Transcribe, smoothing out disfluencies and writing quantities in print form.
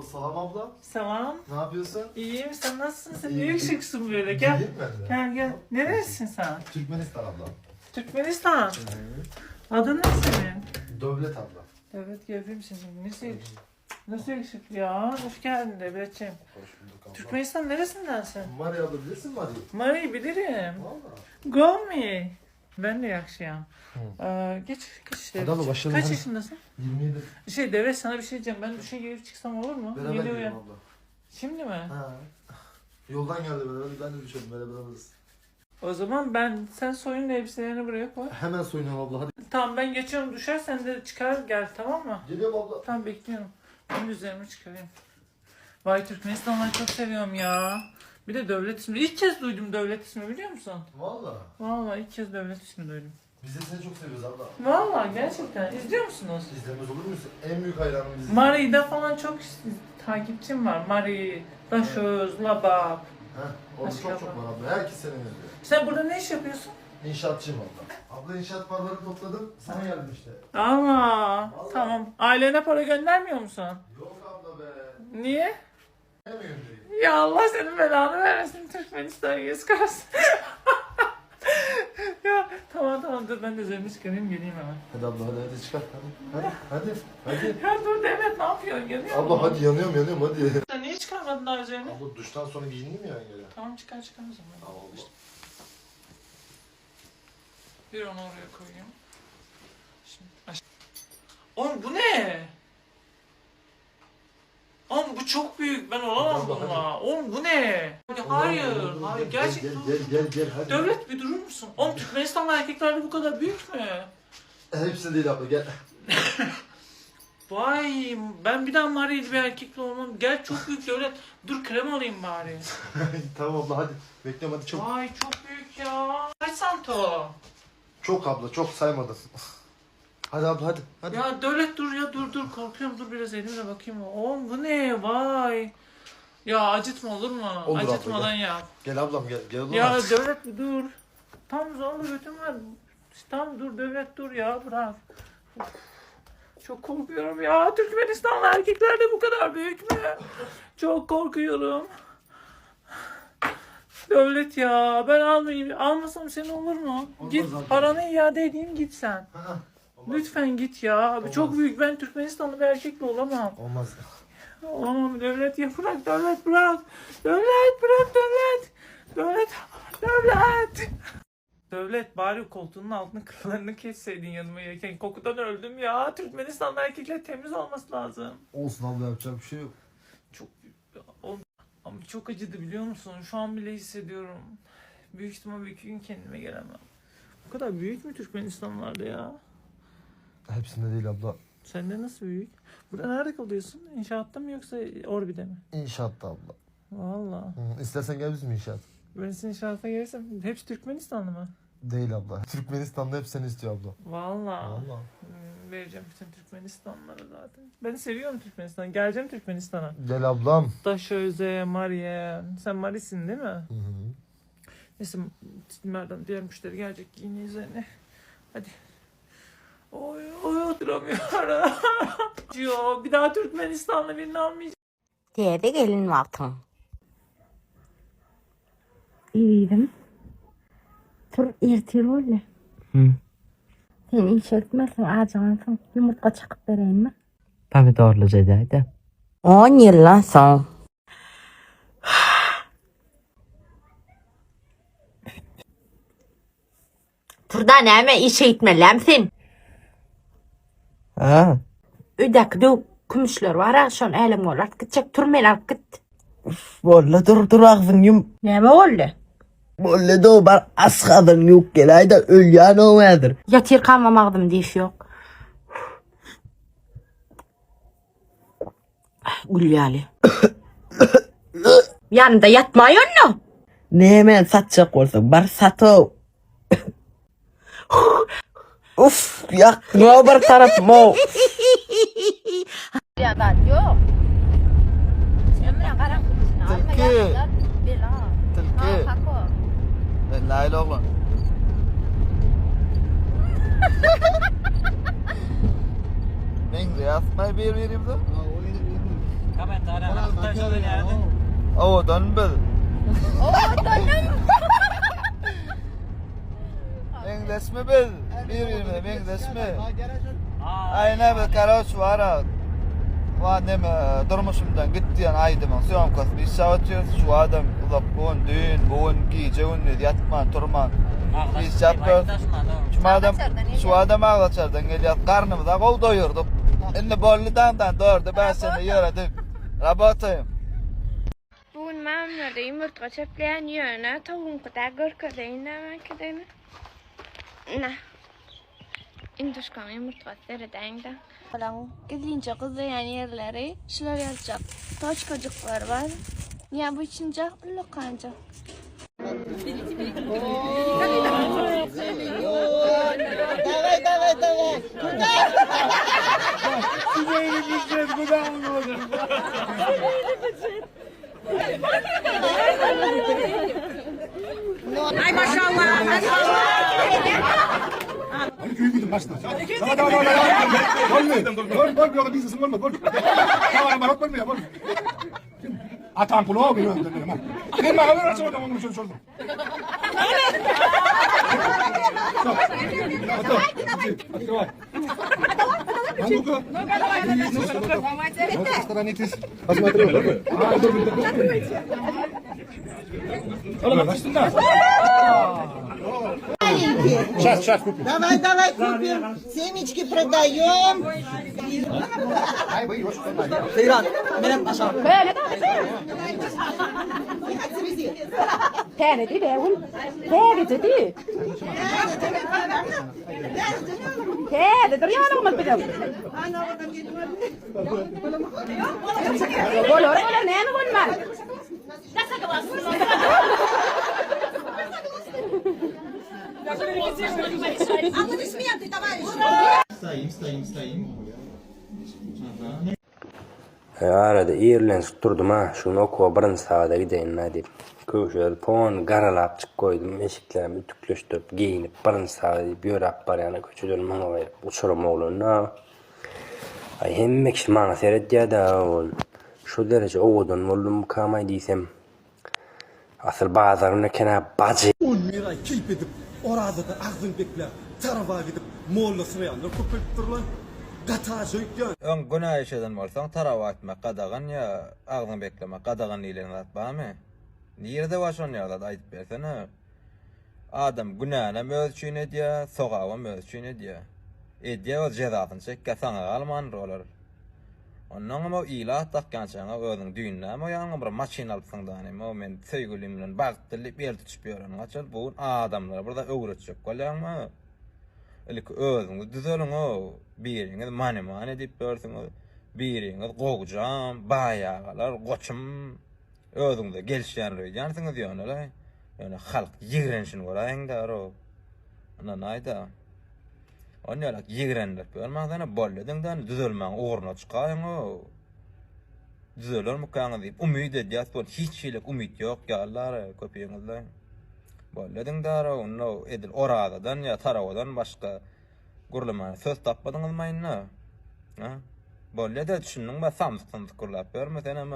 O salam abla. Salam. Ne yapıyorsun? İyiyim sen nasılsın? Sen ne İyiyim. yakışıksın böyle gel. İyiyim ben de. Gel gel. Nerelisin sen? Türkmenistan abla. Türkmenistan. Adın ne senin? Devlet abla. Evet geldim seni. Nasıl, nasıl yakışıklı ya? Hoş geldin Devletciğim. Hoş bulduk abla. Türkmenistan neresindensin? Mari abla bilirsin Mari'yi. Mari'yi bilirim. Valla. Go me. Ben de yakışıyam. Ee, geç geç Hadi abla, başlayalım, Kaç hadi. yaşındasın? 27. Şey Devlet sana bir şey diyeceğim. Ben duşa girip çıksam olur mu? Beraber Yeni gidelim uyan. abla. Şimdi mi? Ha. Yoldan geldi beraber. Ben de düşelim beraber alırız. O zaman ben sen soyun elbiselerini buraya koy. Hemen soyunalım abla hadi. Tamam ben geçiyorum düşer sen de çıkar gel tamam mı? Geliyorum abla. Tamam bekliyorum. Ben de üzerimi çıkarayım. Vay Türkmenistan'ı çok seviyorum ya. Bir de devlet ismi. İlk kez duydum devlet ismi biliyor musun? Valla. Vallahi ilk kez devlet ismi duydum. Biz de seni çok seviyoruz abla. Vallahi gerçekten izliyor musunuz? İzlemez olur muyuz? En büyük hayranım biziz. Mari'de falan çok takipçim var. Mari, Daşöz, Labap. Heh, orada Başka çok çok abla. var abla. Herkes seni izliyor. Sen burada ne iş yapıyorsun? İnşaatçıyım abla. Abla inşaat paraları topladım. Sana geldim işte. Ama Vallahi. tamam. Ailene para göndermiyor musun? Yok abla be. Niye? Ne mi göndereyim? Ya Allah senin belanı vermesin Türkmenistan yüz karası. ya tamam tamam dur ben de üzerimi çıkarayım geleyim hemen. Hadi abla hadi hadi çıkar. Hadi hadi hadi. Hadi. Ya dur Demet ne yapıyorsun yanıyor Abla mu? hadi yanıyorum yanıyorum hadi. Sen niye çıkarmadın daha üzerini? Abla duştan sonra giyindim ya gene. Tamam çıkar çıkar o zaman. Tamam abla. Bir onu oraya koyayım. Şimdi aş- Oğlum bu ne? Oğlum bu çok büyük. Ben olamam Hadi abla, bununla. Oğlum bu ne? Hayır, hayır. Gel, Gerçekten. Gel gel gel gel hadi. Devlet bir durur musun? Oğlum Türkmenistanlı erkeklerde bu kadar büyük mü? Hepsini değil abla gel. Vay ben bir daha Mari'li bir erkekle olmam. Gel çok büyük devlet. Dur krem alayım bari. tamam abla hadi. Bekliyorum hadi çok. Vay çok büyük ya. Kaç santo? Çok abla çok saymadım. Hadi abla hadi. Hadi. Ya devlet dur ya dur dur korkuyorum dur biraz elimle bakayım. Oğlum bu ne vay. Ya acıtma olur mu? Olur abla, Acıtmadan yap. Gel ablam gel. Gel ablam. Ya devlet bir dur. Tam zorlu götüm var. Tam dur devlet dur ya bırak. Of, Çok korkuyorum ya. Türkmenistanlı erkekler de bu kadar büyük mü? Çok korkuyorum. Devlet ya ben almayayım. Almasam seni olur mu? Olmaz git abla. paranı iade edeyim git sen. Ha, Olmaz. Lütfen git ya. Abi çok Olmaz. büyük. Ben Türkmenistanlı bir erkekle olamam. Olmaz. Olamam devlet ya bırak devlet bırak. Devlet bırak devlet. Devlet devlet. Devlet bari koltuğunun altını kıllarını kesseydin yanıma yerken kokudan öldüm ya. Türkmenistanlı erkekler temiz olması lazım. Olsun abla yapacak bir şey yok. Çok o- ama çok acıdı biliyor musun? Şu an bile hissediyorum. Büyük ihtimal bir iki gün kendime gelemem. Bu kadar büyük mü Türkmenistanlarda ya? Hepsinde değil abla. Sende nasıl büyük? Burada nerede kalıyorsun? İnşaatta mı yoksa Orbi'de mi? İnşaatta abla. Valla. Hı, İstersen gel bizim inşaat. Ben sizin inşaata gelirsem hepsi Türkmenistanlı mı? Değil abla. Türkmenistan'da hep seni istiyor abla. Valla. Valla. Hmm, vereceğim bütün Türkmenistanlara zaten. Ben seviyorum Türkmenistan. Geleceğim Türkmenistan'a. Gel ablam. Daşöze, Mariye. Sen Marisin değil mi? Hı hı. Neyse nereden diğer müşteri gelecek yine üzerine. Hadi. Oy oy oturamıyorum. Yo, bir daha Türkmenistanlı birini almayacağım. Täze gelin wagtyň. Ezizim. Tur ertir boldy. Sen işe gitmezsiň, ajygansyň. Ýumurtga çakyp bereýinmi? Pomidorlyja edäýdä. 10 ýyldan soň. Turda näme işe gitmelem sen? Ha. Öýdäki döw kümüşler bar-a, şony älem bolup alyp gitjek. Tur meni alyp git. Bolla dur dur agzyň ýum. Näme boldy? Bolla dur bar asgadyň ýok geläýdä ölýän o häzir. Ýatyrkamam agzym diş ýok. Gül ýaly. Ýanynda ýatmaý onda. Näme satjak bolsaň bar satow. Uf ýakdyň o bir tarapym o. Ýok. Tilki. Tilki. Layla oglan. Meňzeýär asmay bir birimize. Owadan biz. Owadanım. Meňzeşmi biz? Bir-birimize meňzeşmi? Aýna biz karoç wara. Wa neme durmuşymdan git diýen aýdymyň sýomkasyny işläp otyrys. Şu adam uzak gün, düýn, bu gün gije gündiz ýatman, turman işläp ýörüs. Şu adam şu adam agzaçardan gelýär. Garnymyza gowy doýurdyk. Indi boldy daňdan dörde bäşe ýöredik. Rabotaýym. Bu gün mamamlarda ýumurtga çöpleýän ýöne towugyňky däl görkezeýin nämäňkidigini. Na. Induşkaň ýumurtgasy seredäýiňdä. Olaň gizlinje gyzlaýan ýerleri şular ýalyjak toçkajyklar bar. Ýa bu içinje ullakanja. Daway daway daway. Давай, давай купим. Семечки продаем. Täze di be gül. Täze di. Täze dur ýanymyz biziň. Bolar bolar näme bolmaz. Arada irlenşip durdum-a, şu gün okuwa birinji sagada gideýin-dä diýip. Köwşüleri pon garalap çyk goýdum, eşiklerimi ütükleşdirip geýnip, birinji sagada diýip ýöräp barýan-a köçeden maňa gelip uçurym oglan-da. Aý hemme kişi maňa seredýär-dä ol. Şu dereje owadan boldummykam-aý diýsem. Asyl bazaryn eken-ä bajy. On bir aý keýp edip, orazada agzyny bekläp, tarawa gidip, molla syraýanlar köpelipdirler. Gaty ajy öýtýän. Öň günä iş eden bolsaň tarawa gitmek gadagan ýa agzyňy beklemek gadagan diýlen zat barmy? Nirede bar şon ýaly zat aýdyp bersene. Adam günänem özi üçin edýär, sogabam özi üçin edýär. Edýär öz jezasyny çekýär, saňa galmandyr olar. Onnoňam o ilat dakýançaňa özüň düýn näme o ýanyňa bir maşyn alypsyň da neme o men söýgülim bilen bagtly diýip el tutuşyp ýöreniň haçan bu gün adamlara bir zat öwretjek bolýaňmy? Ilki özüňiz düzeliň-ow biriňiz mani mani diýip ýörsüňiz biriňiz gowjam baýagalar goçum özüňize gelişýändir öýdýänsiňiz ýöne-le ýöne halk ýigrenişini göräýiň-dä-row ynanaýda. Onýalak ýigrendirip ýörmäňsene, boldy ediňdä, indi düzelmäň ugruna çykaýyň-ow. Düzelermikaňyz diýip umyt edýäs, bol hiç hili umyt ýok ýalylar köpüňizde. Boldy ediňdä-row, indi edil orazadan ýa tarawadan başga gürlemäne söz tapmadyňyzmy indi? Ha? Boldy-da, düşündiňmi? Samsyk-samsyk gürläp ýörme senem.